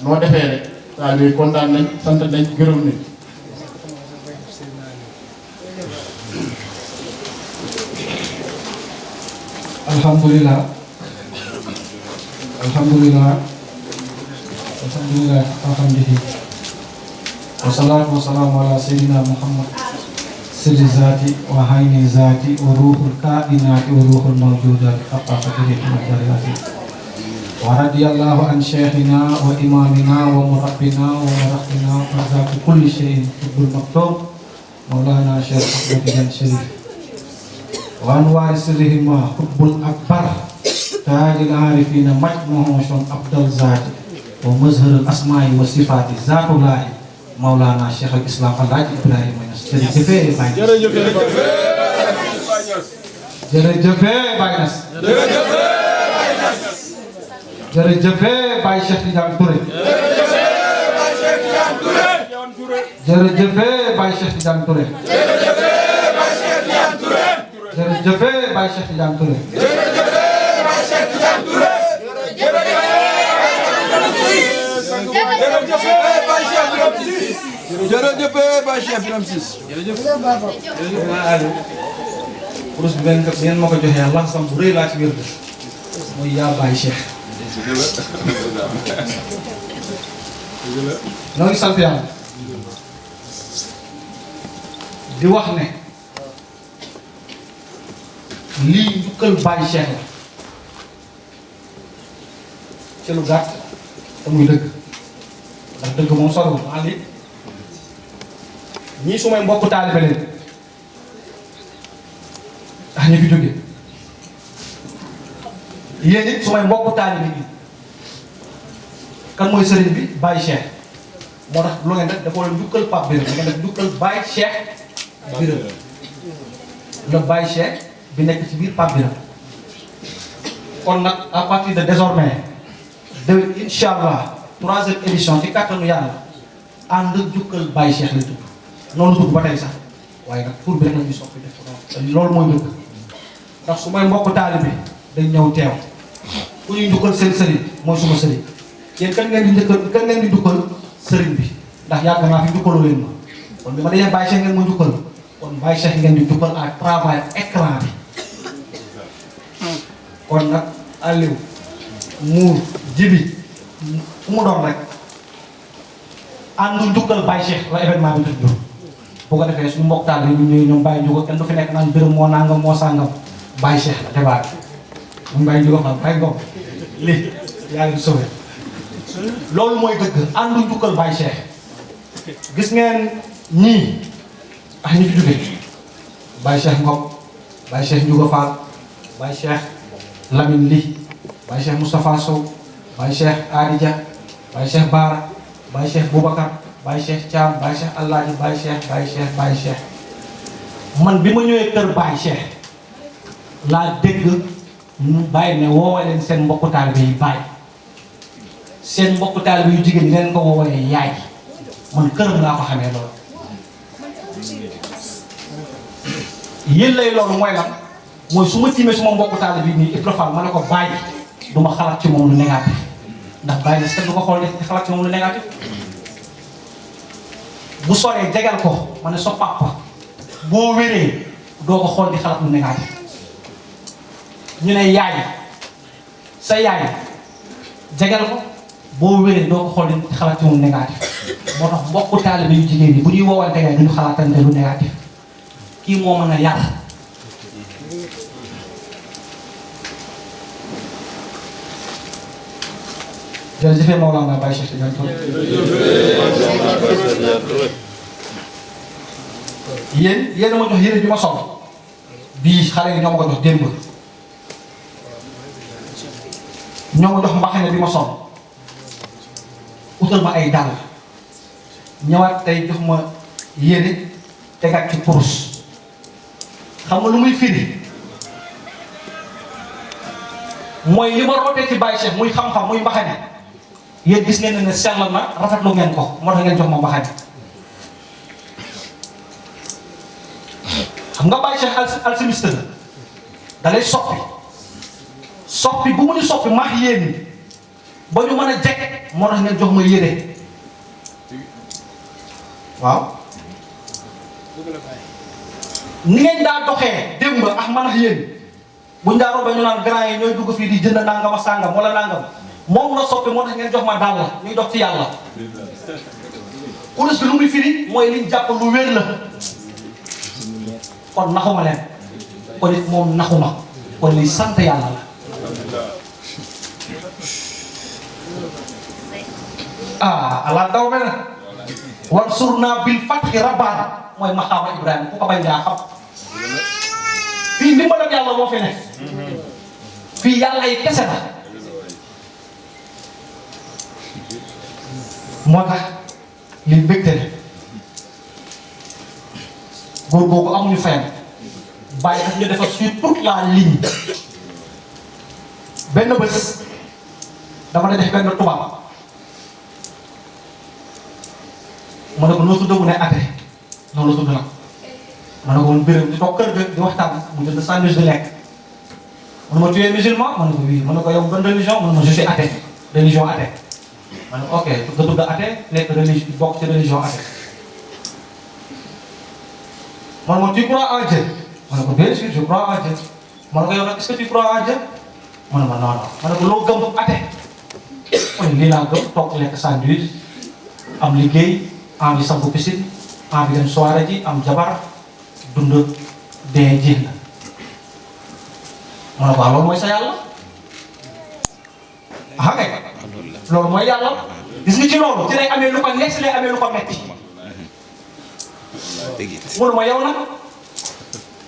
noo defee rek taalibe kontaan nañ sant nañ gërëm nañ. alhamdulillah alhamdulillah alhamdulillah alhamdulillah wassalatu wassalamu ala sayyidina Muhammad sirri zati wa hayni zati wa ruhul kainati wa ruhul mawjudati haqqa qadrihi wa miqdarihi wa radiyallahu an shaykhina wa imamina wa murabbina wa murabbina wa zati kulli shay'in hibbul maktub maulana Syekh Ahmad bin Syarif wa anwar sirrihima hubbul akbar tajil arifina majmu'u syun abdal zati wa mazharul asma'i wa sifati zatullahi maulana Syekh al-Islam Alhaji Ibrahim Niass. Jërëjëf Baye Niass. Jërëjëf Baye Niass. Jërëjëf Baye Cheikh Tidiane Touré. Jërëjëf Baye Cheikh Tidiane Touré. Jërëjëf Baye Cheikh Tidiane Touré. jërëjëf Baye Cheikh Birame Ciss. jërëjëf Aliou. kurus bi ngeen ma ko joxee lansam bu rëy laa ci wér mooy yaa Baye Cheikh. noo ngi sant yàlla di wax ne lii njukkal Baye Cheikh la ci lu gàtt te muy dëgg ndax dëgg moom soriwul maa ngi ñii su may mbokk taalibe leen ndax ñu fi jóge yéen it su may mbokk taalibe bi kan mooy sëriñ bi Baye Cheikh moo tax lu ngeen def dafa leen njukkal Pape Birame da ngeen def njukkal Baye Cheikh Birame le Baye Cheikh bi nekk ci biir Pape Birame kon nag à partir de désormais de incha allah 3e édition ci kàttanu yàlla ànd njukkal Baye Cheikh la tudd noonu tudd ba tey sax waaye nag pour bi rek la ñuy soppi def loolu mooy dëgg ndax su may mbokk taalibe dañ ñëw teew ku ñuy njukkal seen sëriñ mooy suma sëriñ yéen kan ngeen di njëkkal kan ngeen di njukkal sëriñ bi ndax yàgg naa fi njukkaloo leen ma kon bi ma dajee Baye Cheikh ngeen ma njukkal kon Baye Cheikh ngeen di njukkal à travers écran bi kon nag Aliou Mour Jibi fu mu doon rek àndu njukkal Baye Cheikh la événement bi tudd bu ko defee suñu mbokk taal yi ñu ñëwee ñoom Baye Ndiouga kenn du fi nekk naan Birame moo nangam moo sàngam Baye Cheikh la débat bi Baye Ndiouga xam Baye Ngom lii yaa ngi sauvé loolu mooy dëgg àndu njukkal Baye Cheikh gis ngeen ñii ak ñi fi jóge Baye Cheikh Ngom Baye Cheikh Ndiouga Fall Baye Cheikh Lamine Ly Baye Cheikh Moustapha Sow Baye Cheikh Adija Baye Cheikh Bara Baye Cheikh Boubacar Baye Cheikh Thiam Baye Cheikh Alaaji Baye Cheikh man bi ma ñëwee kër Baye Cheikh laa dégg ñu bàyyi ne woowee leen seen mbokku taalibe yi Baye seen mbokku taalibe yu jigéen ñi leen ko woowee yaay man këram laa ko xamee loolu yéen lay loolu mooy lan mooy su ma tiimee suma mbokku taalibe yi nii Ibra Fall ma ne ko Baye du ma xalaat ci moom lu négatif ndax Baye ne est-ce que du ko xool di xalaat ci moom lu négatif bu soree jegal ko ma ne sa papa boo wéree doo ko xool di xalaat lu négatif ñu ne yaay sa yaay jegal ko boo wéree doo ko xool di xalaat ci moom lu négatif moo tax mbokku taalibe yu jigéen ñi bu ñuy woowante yaay duñu xalaatante lu négatif kii moo mën a yar jërëjëf Mawlana Baye Cheikh Tidiane Touré yéen ma jox yére bi ma sol bii xale yi ñoo ma ko jox démb ñoo ma jox mbaxane bi ma sol utal ma ay dàll ñëwaat tey jox ma yére tegaat ci kurus xam nga lu muy firi mooy li ma rootee ci Baye Cheikh muy xam-xam muy mbaxane yéen gis ngeen ne sell na rafetlu ngeen ko moo tax ngeen jox ma mbaxane xam nga Baye Cheikh alchimiste la da lay soppi bu mu ñu soppi maax yéen ba ñu mën a jekk moo tax ngeen jox ma yére waaw ni ngeen daa doxee démb ak man ak yéen buñ daa roba ñu naan grand yi ñooy dugg fii di jënd nangam ak sàngam wala nangam moom la soppi moo tax ngeen jox ma daal la ñuy dox ci yàlla kurus bi lu muy firi mooy liñ jàpp lu wér la kon naxuma leen kon it moom naxuma kon li sant yàlla la ala daw me na war surna bil fatxi rabbaan mooy maxaama Ibrahima ku ko bañ ngaa xam fii ndimbalam yàlla moo fi nekk fii yàlla yi kese la moo tax li mbégte ne góor googu amuñu fayam bàyyi daf ñu defar sur toute la ligne benn bés dama la def benn tubaab ma ne ko noo tudd mu ne ate noonu la tudd nag ma ne ko woon béréb di toog kër ga di waxtaan mu jënd sandwich di lekk mu ne ma tu es musulman ma ne ko oui ma ne ko yow ban religion mu ne ma je suis athée religion athée ma ne ko ok nga tudd athée nekk religion bokk ci religion athée ma ne ma tu crois en Dieu ma ne ko bien sûr je crois en Dieu ma ne ko yow nag est-ce que tu crois en Dieu ma ne ma non non ma ne ko loo gëm athée ma ne lii laa gëm toog lekk sandwich am liggéey am di sangu piscine am di dem soirée ji am jabar dund dee ji la ma ne ko waaw loolu mooy sa yàlla ah kay loolu mooy yàlla gis nga ci loolu ci lay amee lu ko nekk ci lay amee lu ko metti mu ne ma yow nag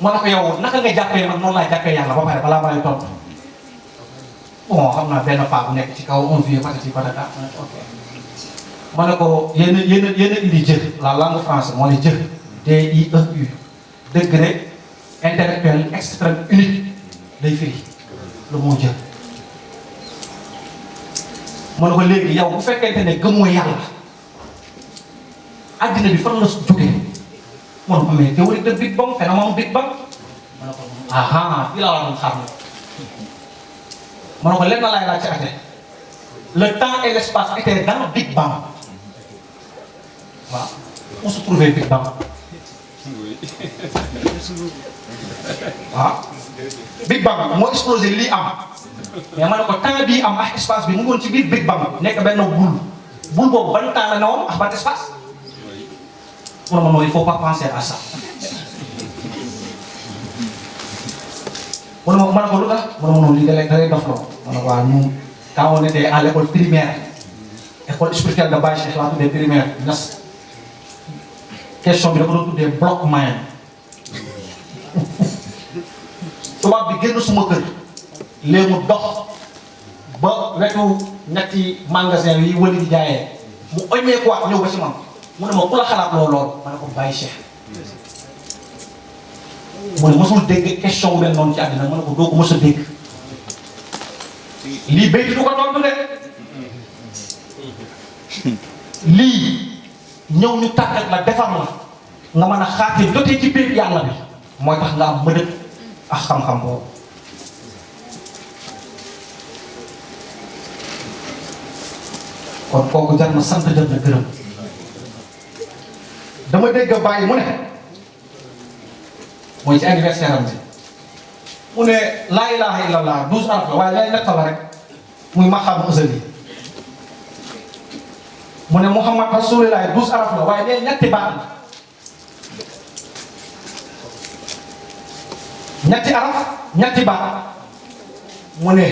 ma ne ko yow naka nga jàppee man noonu laa jàppee yàlla ba pare balaa ma lay tontu bon xam naa benn paa bu nekk ci kaw on vieux patati patata ok ma ne ko yéen indi jë la langue française moo ne jë DIEU degré intellectuel extrême unique day firi lu moo jë ma ne ko léegi yow bu fekkente ne gëmoo yàlla addina bi fan la jógee ma ne ko mais théorie de Big Bang phénomène Big Bang ma ne ko fii laa la doon xaar ma ne ko lenn laay laaj ci ate le temps et l'espace étaient dans Big Bang waaw où se trouvait Big Bang waaw Big Bang moo explosé lii am mais ma ne ko temps bii am ak espace bi mu ngi woon ci biir Big Bang nekk benn boule boobu ban temps la ne woon ak ban espace mu ne ma non il faut pas penser à ça mu ne ma ko lu tax mu ne ma noonu lii da lay dof loo ma ne ko waaw ñun quand on était à l'école primaire école spirituelle de Baye Cheikh laa tuddee primaire nas question bi da ko doon tuddee bloc moyen tubaab bi génn suma kër léegi mu dox ba wetu ñetti magasin yi wëli di jaayee mu oññee ko ñëw ba ci man mu ne ma ku la xalaat lool ma ne ko Baye Cheikh mu ne mosul dégg question bu mel noonu ci àddina ma ne ko doo ko mos a dégg lii béykat du ko tontu de lii ñëw ñu tàggat la defar la nga mën a xaatee jotee ci pépp yàlla bi mooy tax nga am mëdët ak xam-xam boobu kon kooku jar na sant jar na gërëm dama dégg bàyyi mu ne mooy ci anniversaire am bi mu ne laa ilaha illallah 12 araf la waaye lay nekk la rek muy maqaam azali mu ne Muhammad rasulullah 12 araf la waaye lay ñetti baat la ñetti araf ñetti baat mu ne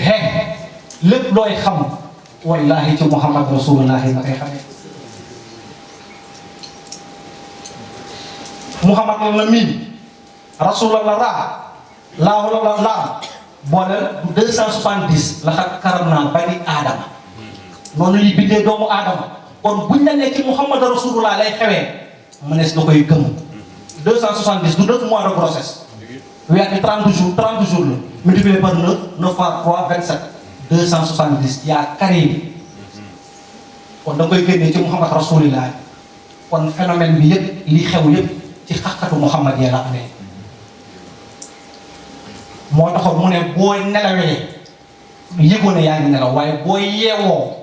lépp looy xam wallahi ci Muhammad rasulullah nga koy xamee Muhammad la miin rasulullah laahu la laam booleel 270 la xat karam naa bani aadama noonu lay bindee doomu aadama kon buñ la nee ci Muhammad rasulullah lay xewee mënees na koy gëm 270 du 9 mois de grossesse weer bi 30 jours la multiplié par 9 9 fois 3 27 270 yaa carré bi kon da nga koy génnee ci Muhammad rasulullah kon phénomène bi yëpp li xew yëpp ci xaqatu Muhammad yee la amee moo taxoon mu ne booy nelawee yëgoo ne yaa ngi nelaw waaye booy yeewoo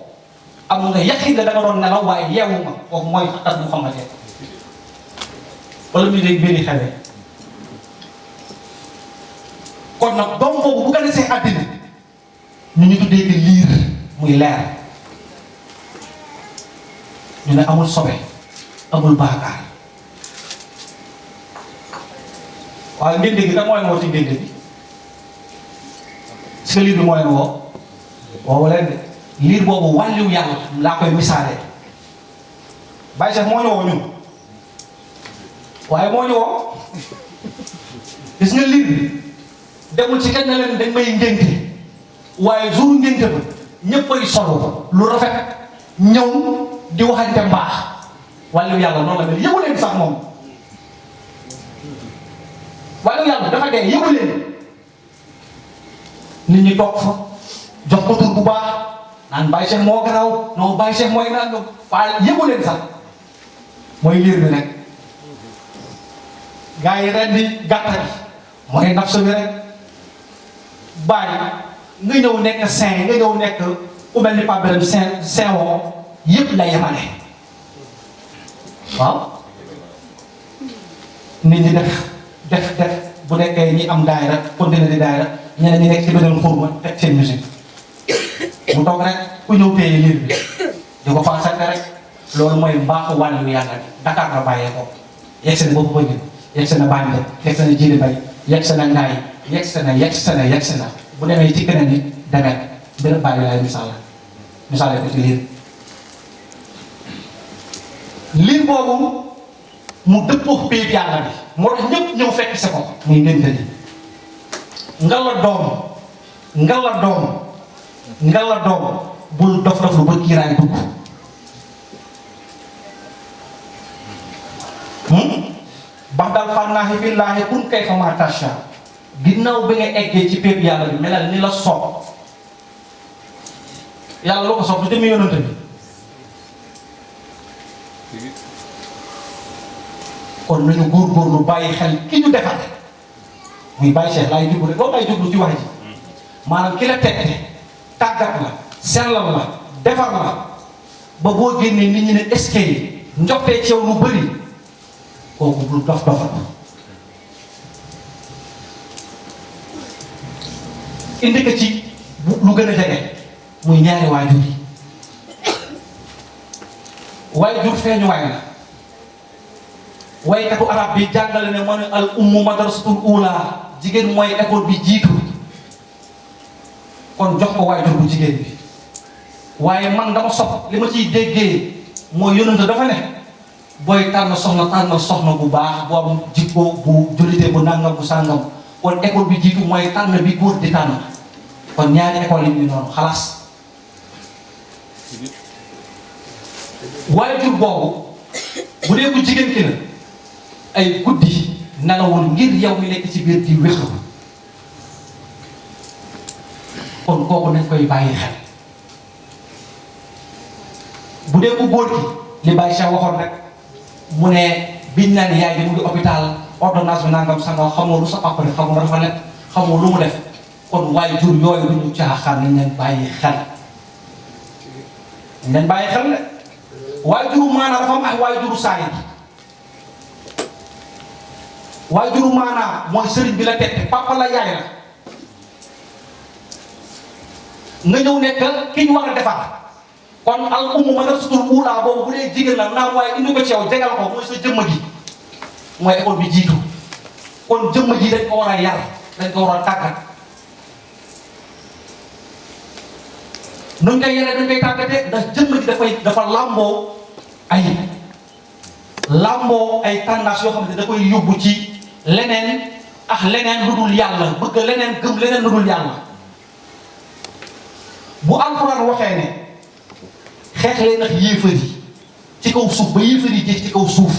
am nga yaqin da nga doon nelaw waaye yeewu ma kooku mooy xatat Muhammad wala muy léegi benn xewee kon nag doom boobu bu ko desee àddina ñu ñu tuddee ko liir muy leer ñu ne amul sobe amul baakaar waaye ngénte gi da mooy woo ci ngénte bi si liir bi moo leen woo woowu leen de liir boobu wàlliw yàlla laa koy misaale Baye Cheikh moo ñu woo ñun waaye moo ñu woo gis nga liir bi demul ci kenn ne leen dañ may ngénte waaye jour ngénte ba ñëppay solo lu rafet ñëw di waxante mbaax wàllu yàlla noonu la mel yëgu leen sax moom wàllu yàlla dafa dee yëgu leen nit ñi toog fa jox ko tur bu baax naan Baye Cheikh moo garaaw non Baye Cheikh mooy naan waaye yëgu leen sax mooy liir bi rek gars yi ren di gàtta bi mooy naf bi rek bàyyi nga ñëw nekk saint nga ñëw nekk ku mel ni Pape Birame saint woo yëpp la yemale waaw nit ñi def bu nekkee ñi am daayira continuer di daayira ñeneen ñi nekk ci beneen xurma teg seen musique mu toog rek ku ñëw téye liir bi di ko faasante rek loolu mooy mbaaxu wàllu yàlla bi Dakar la bàyyee ko yegg na boobu bëgg yegg na Bande yegg na Jili Bay yegg na Ngaay yegg na bu demee ci keneen nit demet benn bàyyi laay misaal ko ci liir boobu mu dëppoo péeb yàlla bi moo tax ñëpp ñëw fekk si ko muy ngénte li nga la doom bul dof lu ba kiiraay dugg bax dal fannaaxi fillaahi kun kayfa ma tasha ginnaaw bi nga eggee ci péeb yàlla bi melal ni la soob yàlla loo ko soob du demee yonante bi kon nañu góorgóorlu bàyyi xel ki ñu defar muy Baye Cheikh laay jublu rek loolu laay jublu ci wax ji maanaam ki la tette tàggat la sellal la defar la ba boo génnee nit ñi ne est-ce que njoxtee ci yow lu bëri kooku bul dof indi ko ci lu gën a jege muy ñaari waajur yi waajur feeñu waay la waykatu arab bi jàngale ne man al ummu madrasatul ula jigéen mooy école bi jiitu kon jox ko waajur bu jigéen bi waaye man dama sopp li ma ciy déggee mooy yonent dafa ne booy tànn soxna bu baax bu am jikko bu jullite bu nangam bu sàngam kon école bi jiitu mooy tànn bi góor di tànn kon ñaari école yi ñu noonu xalaas waajur boobu bu dee ku jigéen ki la ay guddi nelawul ngir yow mi nekk ci biir di wéxu kon kooku nañ koy bàyyi xel bu dee ku góor ki li Baye Cheikh waxoon rek mu ne biñ naan yaay di mu ngi hôpital ordonnance bi nangam sangam xamoo lu sa papa def xamoo dafa nekk xamoo lu mu def kon waajur yooyu du ñu caaxaan nañ leen bàyyi xel nañ leen bàyyi xel ne waajuru maanaa dafa am ay waajuru saay waajuru maanaa mooy sëriñ bi la tette papa la yaay la nga ñëw nekk ki ñu war a defar kon al ummu madrasatul ula boobu bu dee jigéen la naam waaye indi ko ci yow jegal ko mooy sa jëmm ji mooy école bi jiitu kon jëmm ji dañ ko war a yar dañ ko war a tàggat nuñ koy yaree dañ koy tàggatee ndax jëmm ji dafa làmboo ay tendance yoo xam ne da koy yóbbu ci leneen leneen lu dul yàlla bëgg leneen gëm leneen lu dul yàlla bu alxuraan waxee ne xeex leen ak yéefar yi ci kaw suuf ba yéefar yi jeex ci kaw suuf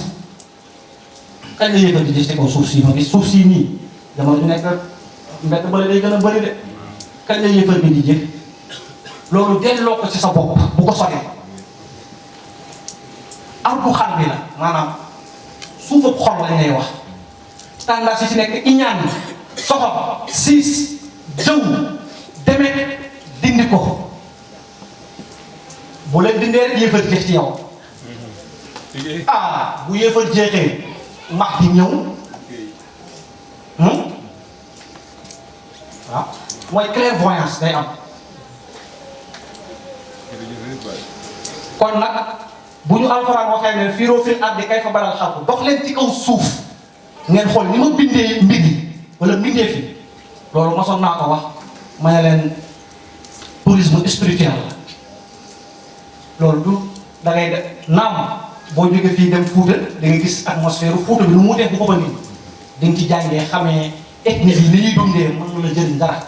kañ la yéefar yi jeex ci kaw suuf si ma gis suuf si nii jamono ju nekk mbett bële day gën a bëri de kañ la yéefar bi di jeex loolu delloo ko ci sa bopp bu ko sori ardu xar bi la maanaam suufab xol lañ lay wax tendance yi ci nekk iñaan soxor siis jëw demet dindi ko bu leen dindee rek yéefar jeex ci yow ah bu yéefar jeexee max di ñëw waaw mooy clairvoyance day am kon nag bu ñu alxuraan waxee ne fiiroo fil ardi kayfa baral xalq dox leen ci kaw suuf ngeen xool ni ma bindee mbir yi wala bindee fi loolu mosoon naa ko wax ma ne leen tourisme spirituel la loolu du da ngay def naam boo jógee fii dem Fuuta da nga gis atmosphère Fuuta bi nu mu def bu ko ba nii di nga ci jàngee xamee ethnie bi ni ñuy dundee mën na la jëriñ dara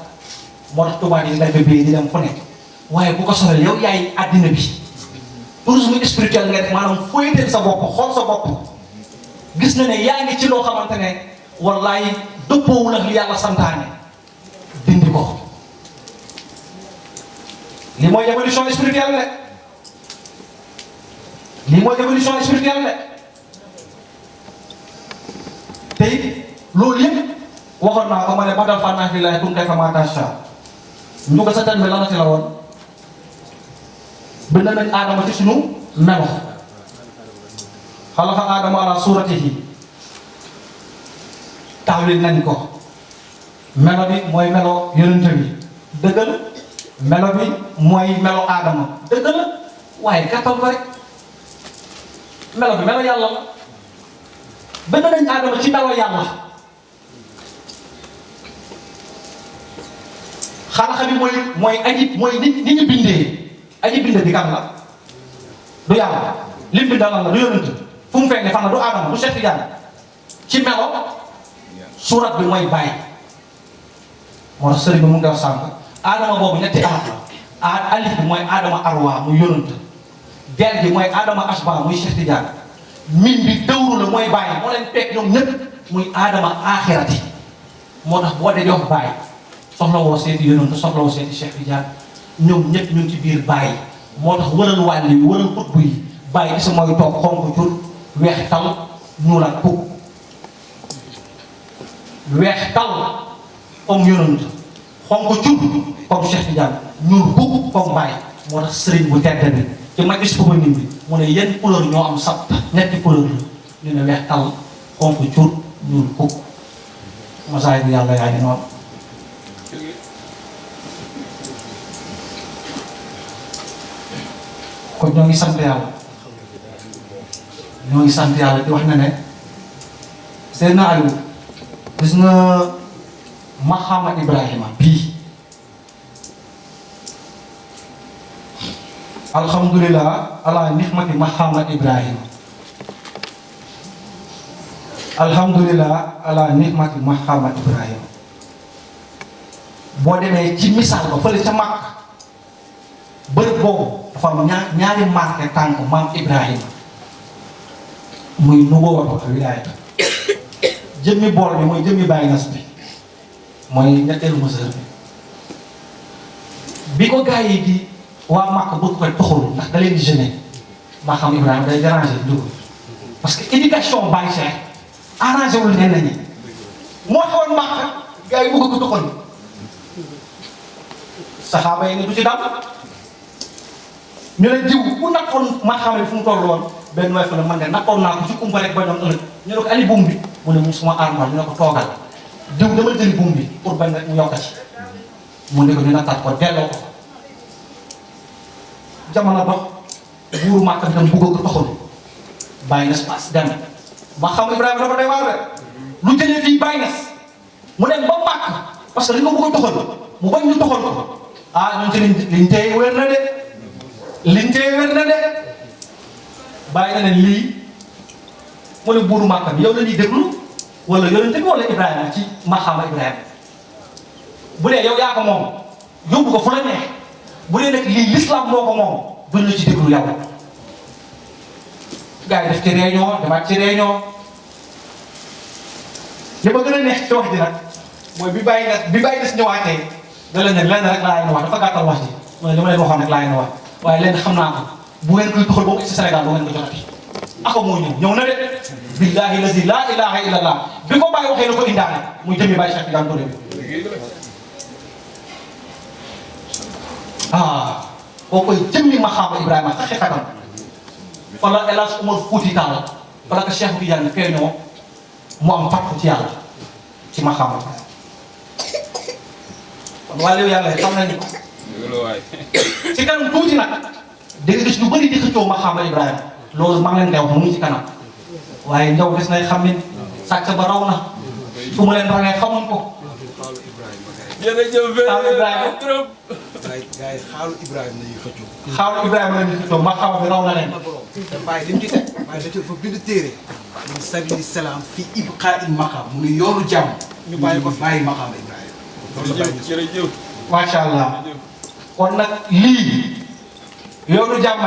moo tax tubaab yi dafay béy di dem fu nekk waaye bu ko sorel yow yaay àddina bi tourisme spirituel nga def maanaam foyteel sa bopp xool sa bopp gis na ne yaa ngi ci loo xamante ne wallaay dëppoowul ak li yàlla santaane dindi ko lii mooy évolution spirituelle de lii mooy évolution spirituelle de te it loolu yëpp waxoon naa ko ma ne badal fànnaa fi laay tum kayfa maa tashaa ñu ko sa tan bi la ci la woon bind nañ aadama ci suñu melo xalaqa aadama ala suratihi taxawil nañ ko melo bi mooy melo yonent bi dëgg la melo bi mooy melo aadama dëgg la waaye gàttal ko rek melo bi melo yàlla la bind nañ aadama ci melo yàlla xalaqa bi mooy aji mooy ni ñu bindee aji bind bi kan la du yàlla lim bi dalal la du yonent fu mu feeñ ne fan la du aadama du Cheikh Tidiane ci melo surat bi mooy bàyyi moo tax sëriñ bi mu ngi wax sànq aadama boobu ñetti araf la alif bi mooy aadama arwa muy yonent del bi mooy aadama asba muy Cheikh Tidiane min bi dëwru la mooy bàyyi moo leen peeg ñoom ñëpp muy aadama axirati moo tax boo dee jox bàyyi soxla woo seeti yonent soxla woo seeti Cheikh Tidiane ñoom ñëpp ñu ngi ci biir bàyyi moo tax wëral wàlli yi wëral xutbu yi bàyyi gis mooy toog xonk jur weex tal ñuul ak kuk weex tal comme yonent xonk jur comme Cheikh Tidiane ñuul kuk comme bàyyi moo tax sëriñ bu tedd bi ci magis ko ba nim bi mu ne yenn couleur ñoo am sabt ñetti couleur la ñu ne weex tal xonk jur ñuul kuk masaay bi yàlla yaa ngi noonu kon ñoo ngi sant yàlla di wax ne Seydina Aliou gis nga maxaama Ibrahima bii alhamdulilah ala nixmati maxaama Ibrahima alhamdulilah ala nixmati maxaama Ibrahima boo demee ci misaal ba fële ca Makka bërëb boobu dafa am ñaari marqué tànk maam Ibrahima muy nubuwwatu ak wilaayatu jëmmi bool bi mooy jëmmi Baay Ñas bi mooy ñetteelu mësër bi ko gars yi di waa Makka bëgg koy toxalu ndax da leen di gêner maa xam Ibrahima day déranger dugg parce que éducation Baay Cheikh arrangé wul ñenn ñi moo xewoon Makka gars yi bëgg ko toxalu saxaaba yi ne du ci dal ñu ne jiw ku nakkoon maa xam ne fu mu toll woon benn waay fa la man de nakkoon naa ko ci kumpa rek ba doon ëllëg ñu ne ko ani buum bi mu ne mu suma armal ñu ne ko toogal diw dama jëli buum bi pour bañ rek mu yokkati mu ne ko ñu nattaat ko delloo ko jamono dox buuru Màkka bi tam bëgg ko toxal Baay Ñas pass dem ma xam Ibrahima dafa doy waar rek lu jëlee fii Baay Ñas mu dem ba Màkka parce que li nga bëgg a toxal mu bañ ñu toxal ko ah ñun ci liñ tey wér na de liñ tey wér na de bàyyi na ne lii mu ne buuru Màkka bi yow la ñuy déglu wala yonente bi wala Ibrahima ci maxaama Ibrahima bu dee yow yaa ko moom yóbbu ko fu la neex bu dee nag lii l'islam moo ko moom duñ la ci déglu yow gars yi def ci réunion demaat ci réunion li ma gën a neex ci wax ji nag mooy bi bàyyi des ñëwaatee da leen ne lenn rek laa leen wax dafa gàttal wax ji mu ne li ma leen waxoon rek laa leen wax waaye leen xam naa ko bu ngeen koy doxal boobu ci Sénégal bu ngeen ko jotati aka moo ñëw na de billahi lazi la ilaha illallah bi ko bàyyi waxee la ko indaale muy jëmmi Baye Cheikh Tidiane Touré bi koo koy jëmmi Maxaama Ibrahima xaqiqatan fa la El Hadj Umar Fuuti Taal fa la ko Cheikh Tidiane feeñoo mu am fatku ci yàlla ci Maxaama Ibrahima kon wàllu yàlla xam nañu ko ci kanam tuuti nag da nga gis lu bëri di xëccoo Maxaama Ibrahima loolu maa ngi leen koy wax mu ngi ci kanam waaye njaw des nay xam ne sàcc ba raw na fu mu leen rawee xamuñ ko. jërëjëf xaalu Ibrahima trop. gars yi xaalu Ibrahima la ñuy xëccoo. xaalu Ibrahima la ñuy xëccoo Maxaama bi raw na leen. te Baye li mu ci teg Baye dafa bind téere mun sabili salaam fi ibqaa il maqaam mu ne yoonu jàmm ñu bàyyi ko bàyyi Maxaama Ibrahima. loolu la bàyyi jërëjëf macha allah kon nag lii yoonu jàmm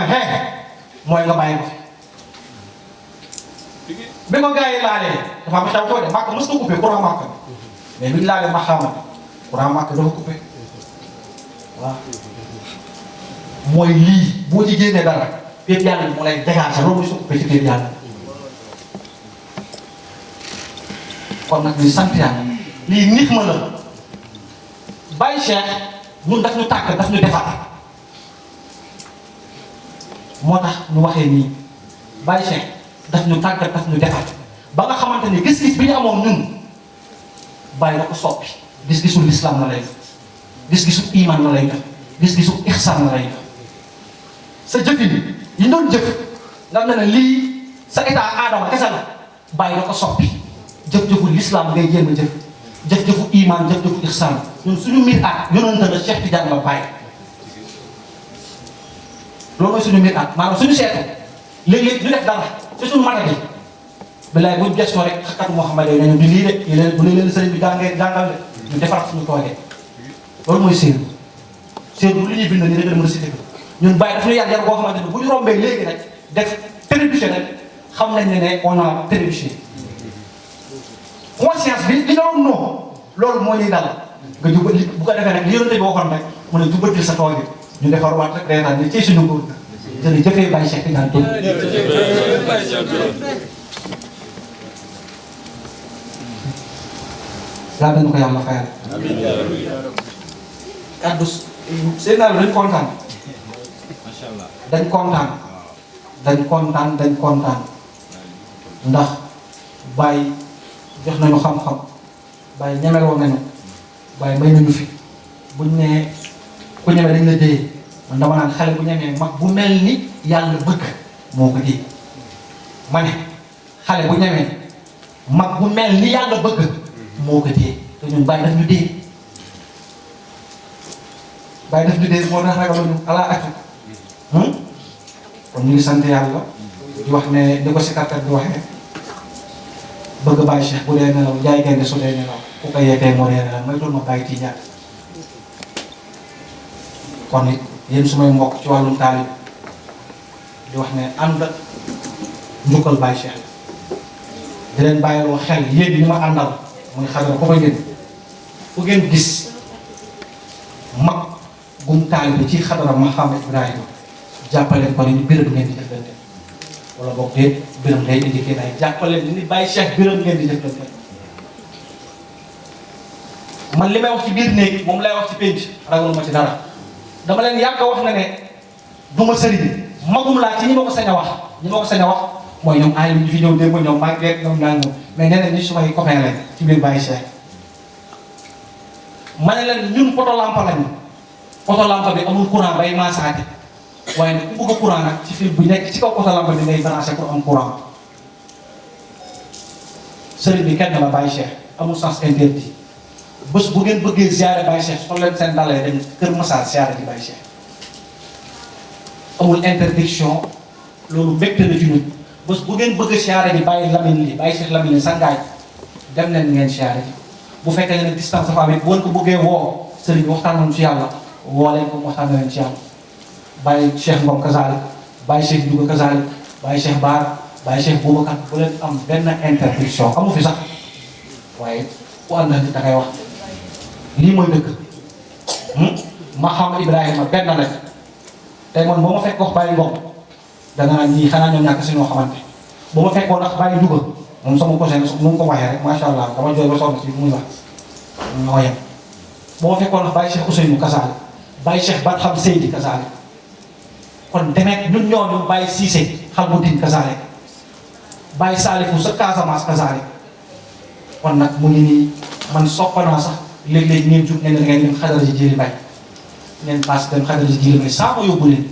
mooy nga bàyyi ko fi. bi ma gars yi laalee dafa am xew ko de Màkka mos na coupé courant Màkka mais bi ñu laalee Maxaama courant Màkka dafa coupé waaw mooy lii boo ci génnee dara pépp yàlla moo lay dégager loolu mooy su coupé ci pépp yàlla kon nag ñu sant yàlla lii nit ma la Baye Cheikh ñun daf ñu tàkk daf ñu defar moo tax ñu waxee nii Baye Cheikh daf ñu tàggat daf ñu defar ba nga xamante ni gis-gis bi ñu amoon ñun Baye da ko soppi gis-gisu lislaam la lay def gis-gisu iman la lay def gis-gisu ixsaan la lay def sa jëfin yi doon jëf nga xam ne lii sa état aadama kese la Baye da ko soppi jëf-jëfu lislaam ngay jéem a jëf jëf-jëfu iman jëf-jëfu ixsaan ñun suñu mbir at yonente la Cheikh Tidiane la Baye loolu mooy suñu mbir at maanaam suñu seetu léeg-léeg ñu def dara ci suñu mata bi bilaay buñ gestoo rek xakkat Mouhamed yi nañu di lii de leen bu leen sëriñ bi jàngal de ñu defar suñu toogee loolu mooy séeru séeru li ñuy bind nii rek la mën a cité ko ñun bàyyi daf ñu yar boo xamante ne bu ñu rombee léegi rek def trébuché rek xam nañ ne on a trébuché conscience bi li doon noo loolu moo ñuy dal nga jubal li bu ko defee rek li yonente bi waxoon rek mu ne jubatil sa toogee ñu defar waat rek reetaan ni ci suñu nguur jërëjëf Baye Cheikh Tidiane Touré yaa dañu ko yàlla fayal kaddu seen daal dañ kontaan dañ kontaan ndax Baye jox nañu xam-xam Baye ñemeloo nañu Baye may nañu fi buñ ne ku ñeme dañ la déye man dama naan xale bu ñemee mag bu mel ni yàlla bëgg moo ko déye ma ne xale bu ñemee mag bu mel ni yàlla bëgg moo ko déye te ñun Baye daf ñu déye Baye daf ñu déye moo tax ragaluñu ala atu kon ñu ngi sant yàlla di wax ne ni ko si kàttan di waxee bëgg Baye Cheikh bu dee nelaw jaay gaynde su dee nelaw ku ko yeetee moo dee nelaw may tul ma Baye Tidiane kon it yéen sumay mbokk ci wàllum taalib di wax ne ànd njukkal Baye Cheikh di leen bàyyiloo xel yéen ñi ma àndal muy xadara ko fa ngeen fu ngeen gis mag gum taalib ci xadara Mouhamed Ibrahima jàppaleen ko ni biram ngeen di jëflante wala boog déet biram day indiqué day jàppaleen ni Baye Cheikh biram ngeen di jëflante man li may wax ci biir néeg moom lay wax ci pénc ragaluma ci dara dama leen yàgg wax na ne du ma sëriñ magum laa ci ñi ma ko sañ a wax ñi ma ko sañ a wax mooy ñoom ay ñu fi ñëw démb ñoom màgget ñoom nangam mais nee na ni sumay copain lañ ci biir Baye Cheikh ma ne leen ñun poto lampa lañu poto lampa bi amul courant bay maasaate waaye nag ku bëgg a courant nag ci fil bu nekk ci kaw poto lampa bi ngay branché pour am courant sëriñ bi kenn la Baye Cheikh amul sens interdit bés bu ngeen bëggee ziare Baye Cheikh sol leen seen dalee dem Kër Massar ziare ji Baye Cheikh amul interdiction loolu mbégte na ci ñun bés bu ngeen bëgg a ziare ji Baye Lamine li Baye Cheikh Lamine li sangaay dem leen ngeen ziare ji bu fekkee ne distance dafa am bu ngeen ko bëggee woo sëriñ bi waxtaan nañu ci yàlla woo leen ko waxtaan nañu ci yàlla Baye Cheikh Ngom kazalik Baye Cheikh Douga kazalik Baye Cheikh Baar Baye Cheikh Boubacar bu leen am benn interdiction amu fi sax waaye ku ànd nit da ngay wax lii mooy dëgg Mouhamed Ibrahima benn lañ tey man boo ma fekk wax Baye Ngom da nga naan ñii xanaa ñoom ñàkk si ñoo xamante boo ma fekkoon ndax Baye Douga moom sama cousin nu mu ko waxee rek macha allah dama jooy ba sonn si muy wax moo yem boo ma fekkoon ndax Baye Cheikh Ousseynou Kasaale Baye Cheikh Barham Seydi Kasaale kon demet ñun ñooñu Baye Cissé Halboutin kasaare Baye Salifou sa Casamance kasaare kon nag mu ngi nii man soppanaa sax léeg-léeg ngeen jug ne da ngeen dem xadara ji jëli bay ngeen paas dem xadara ji jëli bay saa ma yóbbu leen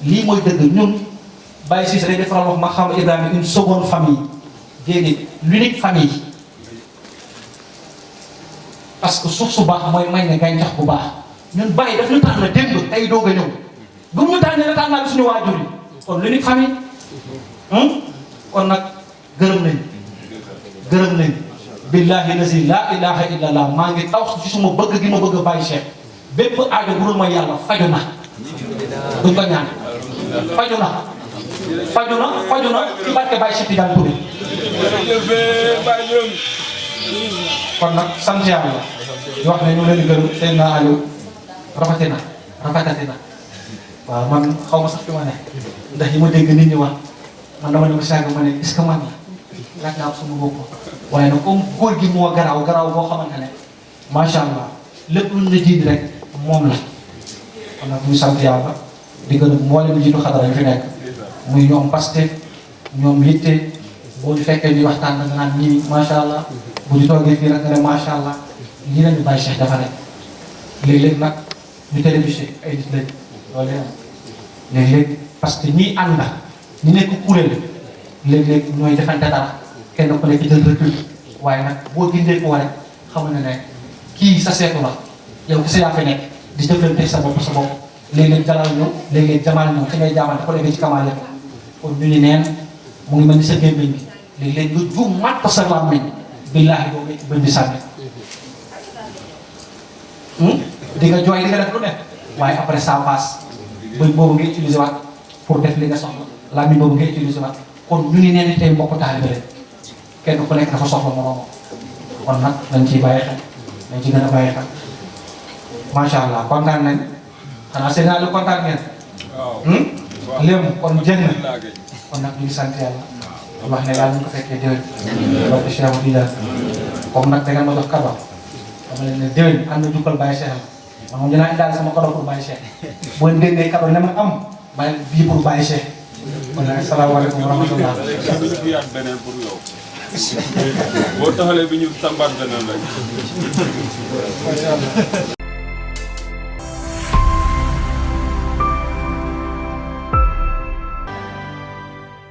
lii mooy dëgg ñun Baye Cissé day defaral wax ma xam Ibrahima une seconde famille déedéet l'unique famille parce que suuf su baax mooy may ne gàncax bu baax ñun Baye daf ñu tànn démb tey doog a ñëw bu mu tànnee la tànnal suñu waajur yi kon l'unique famille kon nag gërëm nañ billahi lazi la ilaha illallah maa ngi taw ci suma bëgg gi ma bëgg a Baye Cheikh bépp aajo bu dul mooy yàlla faju na duñ ko ñaan faju na ci barke Baye Cheikh Tidiane Touré kon nag sant yàlla di wax ne ñu leen di gërëm seen na Aliou rafetati na waaw man xaw ma sax fi ma ne ndax yi ma dégg nit ñi wax man dama ne ma sàgg ma ne est-ce que man la laaj naa ko sama bopp waaye nag comme góor gi moo garaaw boo xamante ne macha allah lépp luñ la jiit rek moom la kon nag muy sant yàlla di gën a mboolem jiitu xadara yi fi nekk muy ñoom Pastef ñoom yitte boo ñu fekkee ñuy waxtaan da nga naan ñii macha allah bu ñu toogee fii rek nga ne macha allah lii lañu Baye Cheikh dafa nekk léeg-léeg nag ñu télévisé ay nit lañ loolu am léeg-léeg parce que ñiy ànd ñi nekk kuréel léeg-léeg ñooy defante dara kenn ku nekk jël recul waaye nag boo gindee ko rek xam ne ne kii sa seetu la yow kese yaa fi nekk di jëflante sa bopp léeg-léeg jalal ñëw léeg-léeg jamaal ñëw ki ngay jaamante ko léegi ci kamaal yëpp kon ñu ni neen mu ngi mel ni sa gémmiñ bi léeg-léeg nga juum màtt sa làmmiñ billaahi boo nga bëndi sànni di nga jooy di nga def lu ne waaye après ça passe bëñ boobu nga utiliser waat pour def li nga soxla làmmiñ boobu nga utiliser waat kon ñu ni neen tey mbokk taalibe rek kenn ku nekk dafa soxla moroomam kon nag dañ ciy bàyyi xel dañ ci gën a bàyyi xel macha allah kontaan nañ xanaa seen naa lu kontaan ngeen léegi kon jënd kon nag ñu ngi sant yàlla wax ne daal ñu ko fekkee déwén barke Cheikh Tidiane comme nag da ngeen ma jox kado dama leen ne déwén am na jukkal Baye Cheikh man moom dinaa indaale sama kado pour Baye Cheikh bu leen déggee kado ne ma am bàyyi bii pour Baye Cheikh kon nag asalaamaaleykum wa rahmatullah beneen pour yow boo taxalee bi ñu tàmbaat beneen rek